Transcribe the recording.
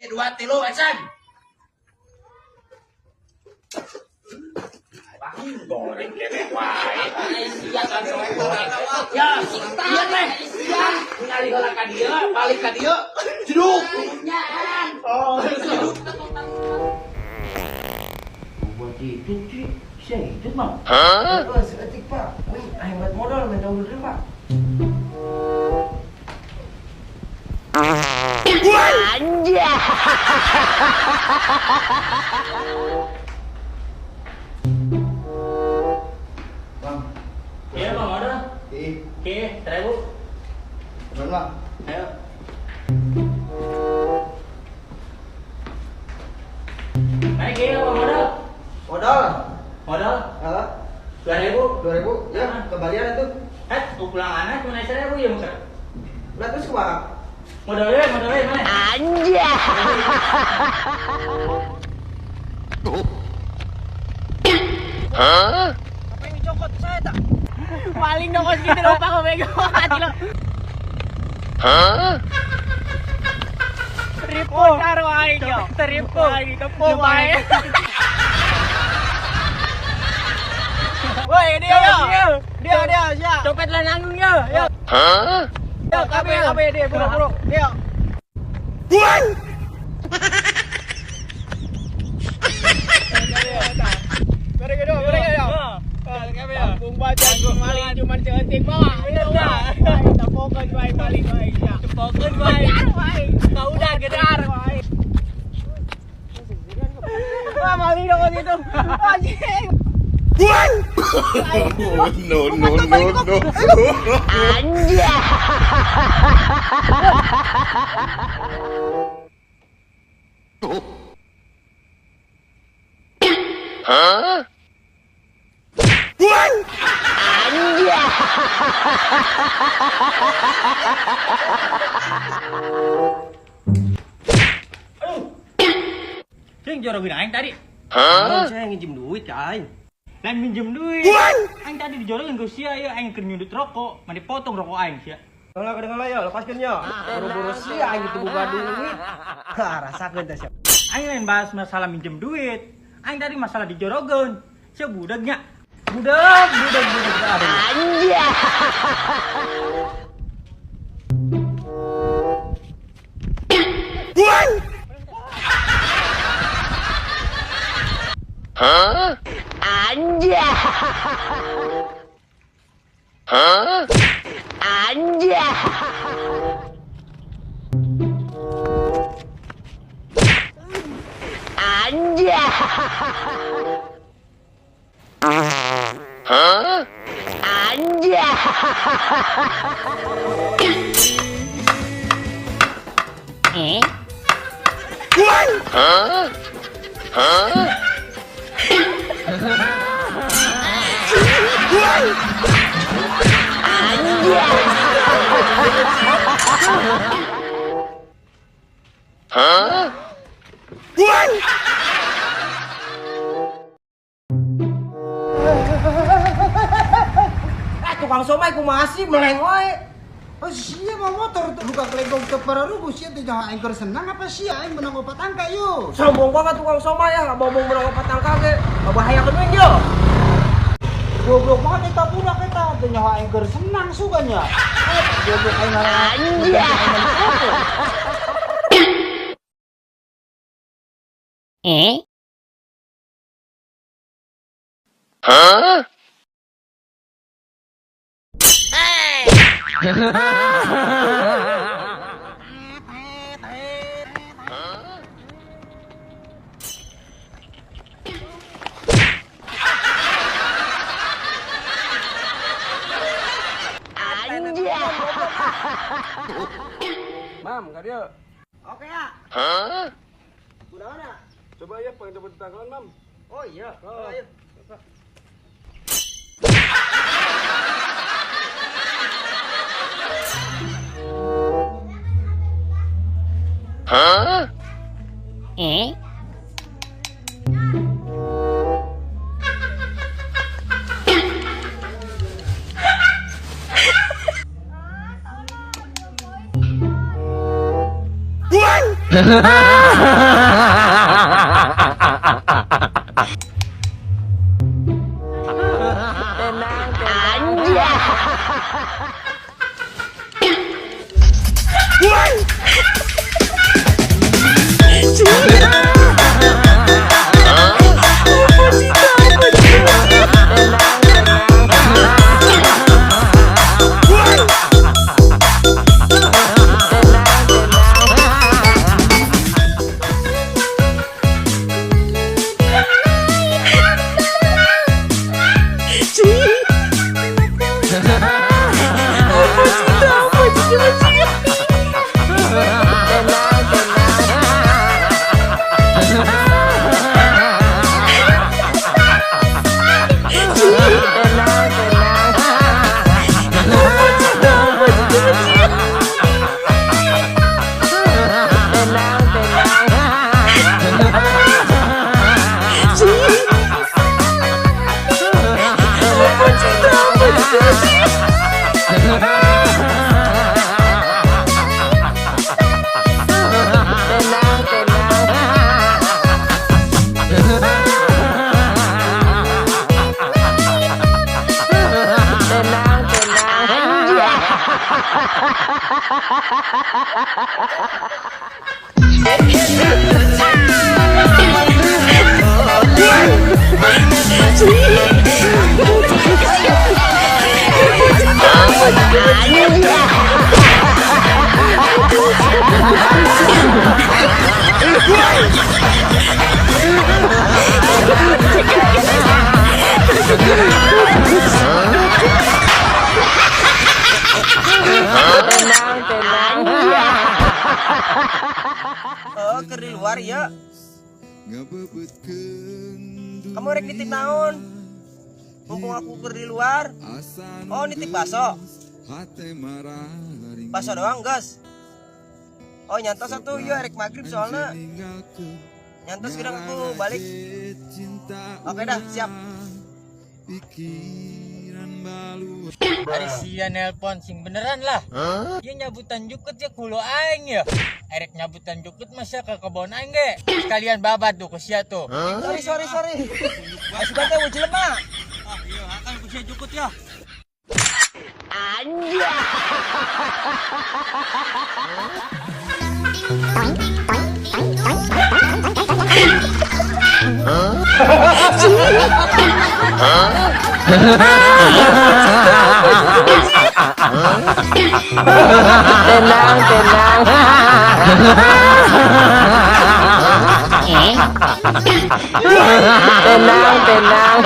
Dua, tilu, action. Goreng keneh wae. Ya, iya teh. Ningali heula ka dieu, balik ka dieu. Jeduk. Oh, jeduk. Buat itu sih, saya itu mah. Oh, saeutik, Pak. Wih, aing buat modal minta ulur, Pak. Bang, Iya bang, modal. ih, Oke, 1.000. Bang, Bang. Ayo. Naik ya bang modal. Modal. Modal Hah? 2.000. 2000? Ya, kembalian itu. Eh, pulang anak cuma naik 1.000 ya muka. Udah terus kumaha? Modalnya, modalnya mana? Apa yang dicokot saya tak? Paling dong kos gitu lupa kok bego hati lo. Ripo karo aing yo. Ripo. Tepung aing. Woi, dia ya. Dia dia sia. Copet lah nanggung yo. Yo. Yo, kabeh kabeh dia buru-buru. Dia. Goreng kedua, goreng kedua. Kampung baca maling cuman seetik bawa. Bener dah. Tepokeun wae maling wae sia. Tepokeun wae. Kau udah gedar. Wah, maling dong itu. Anjing. No, no, no, no. Cing jorogin aing tadi. Saya nginjem duit ke aing. Lain minjem duit. Aing tadi dijorogin ku sia ya aing keur nyundut rokok, mani potong rokok aing sia. Kalau kedengeran ya, lepaskan ya. Buru-buru sih aing itu buka duit. Hah, rasakeun teh sia. Aing lain bahas masalah minjem duit. Aing tadi masalah dijorogeun. Sia budegnya. Budeg, budeg, budeg. Aduh. Eh, tukang somai kumaha sih meleng wae. Oh sia mau motor tuh buka kelegong ke pararugu sia teh jangan aing keur senang apa sia aing menang opat angka yo. Sombong banget tukang somai ya, ngomong menang opat angka ge. Ngabahayakeun we yo. Goblok banget eta budak eta teh nyawa aing keur senang suganya. Eh goblok aing ngaran. Mam, ka dieu. Oke ya. Kunaon ya? Coba ya pengen coba ditanggalan, Mam. Oh iya. Oh, ayo. Oh, keur di luar ya. Kamu rek nitip naon? Mumpung aku keur di luar. Oh, nitip bakso. Bakso doang, guys. Oh, nyantos atuh ieu rek maghrib soalnya. Nyantos kira aku balik. Oke dah, siap. Ari sia nelpon sing beneran lah. Dia nyabutan jukut ya kulo aing ya. Erek nyabutan jukut masa ke kebon aing ge. Sekalian babat tuh ke sia tuh. Sorry, sorry, sorry. Masih teh mau jelema. Ah, iya akan ku sia jukut ya. Tenang, tenang. Tenang, tenang.